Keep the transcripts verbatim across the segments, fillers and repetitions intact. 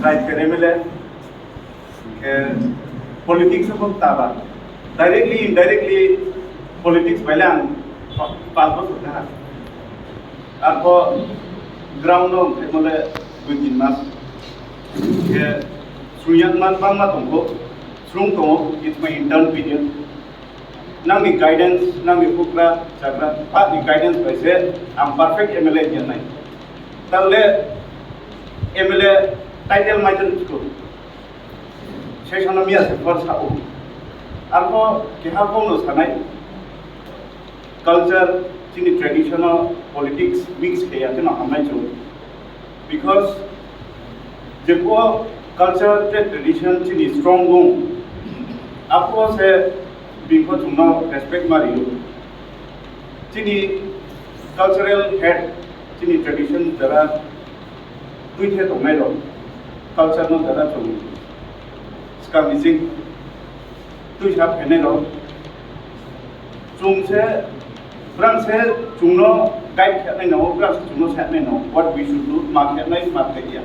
Right, M L A, ke politics of taba. Directly, indirectly, politics bai le ang pa-, pas bosor kha. Arpho ground no hwnkhe mole dui tin mas. Ke suyang man bangma tongkho, sung tongo, it's my intern period. Nangni guidance, nangni hukra, chagra, patni guidance bai se ang perfect M L A wngnai. Tawle M L A title maitan school. Session miya se for sabo. Arpho keha kono sanai culture, chini tradition o politics mix khe ya khe no hamnai chung. Because jebo culture tei tradition chini strong wng, apo se bingkho chwngno respect ma rio. Chini cultural head, chini tradition jara twi khe tongnai rok, culture no jara chwng swkang bising twi sa phainai rok. Chwng se, brang se chwngno guide khe nai no, brang se chwngno sa nai no, what we should do, ma khe nai, ma khe ya.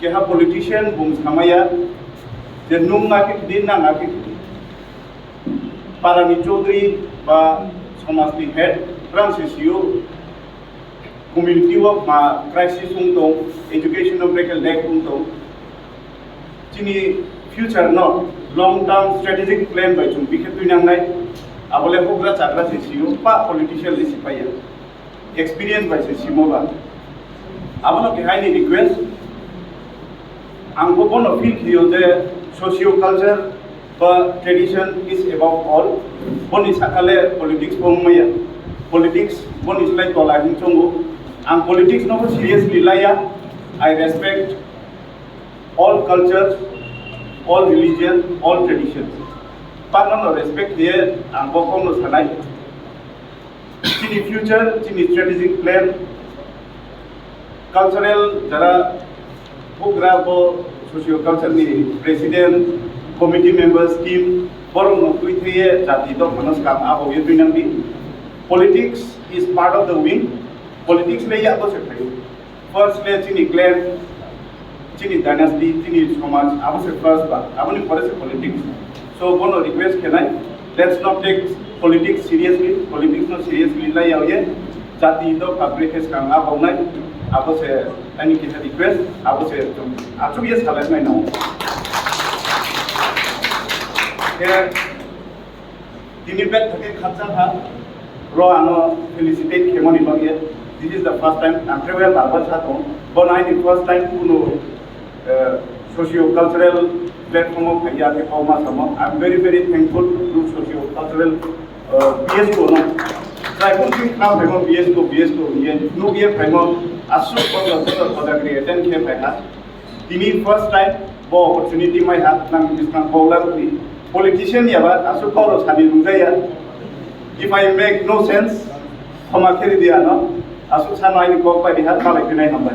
Keha politician bung samaya, je nung na khe khidi, na na khe khidi. Parani chaudhary ba somajni head, brang se sio, community o ma crisis wng tong, education o break lack wng tong. Chini future no long term strategic plan bai chwng bikhe twi nangnai. Abole hokra chagra se sio, pa politician le sipaiya. Experience bai se simo ba. Abono kehaini request. Ang bo bono feel khiyo je socio culture ba tradition is above all. Boni sakale politics bo wngmaya. Politics boni slai tola hin chongo. Ang politics no bo seriously laya. I respect all cultures, all religion, all traditions. Parno no respect hiye ang bo kong no sanai. Chini future, chini strategic plan, cultural jara bugra bo socio culture ni president, committee members, team, borok no twi thwiye jati dophano swkang abo ye twi nangdi. Politics is part of the wing. Politics le ya bo se phaio. First le chini clan, chini dynasty, chini somaj, abo se first ba, aboni pore se politics. So, bono request khenai, let's not take politics seriously, politics no seriously lai yaoye, jati dopha brekhe swkang abonai, abo se ani kisa request, abo se achuk ye salai nai no. Ke Tini bek thake khakchang ha, ro ano felicitate khemoni bagwi. This is the first time, ang khe bar bar sa tong. Bo nai ni first time kuno, eh, socio cultural platform o phaiya khe kok ma samo. I am very, very thankful to socio cultural, eh, B S C O no. Trai kun sing khna phaimo B S C O, B S C O ye nuk ye phaimo asuk ko ko ko ko dagri attend khe phai ha. Tini first time bo opportunity mai ha nang bisna ko la ni politician ya ba asuk ko ro sani nung ya. If I make no sense, khoma kheri dia no. Asuk sa mai ni kok pai di ha malai pinai hambai.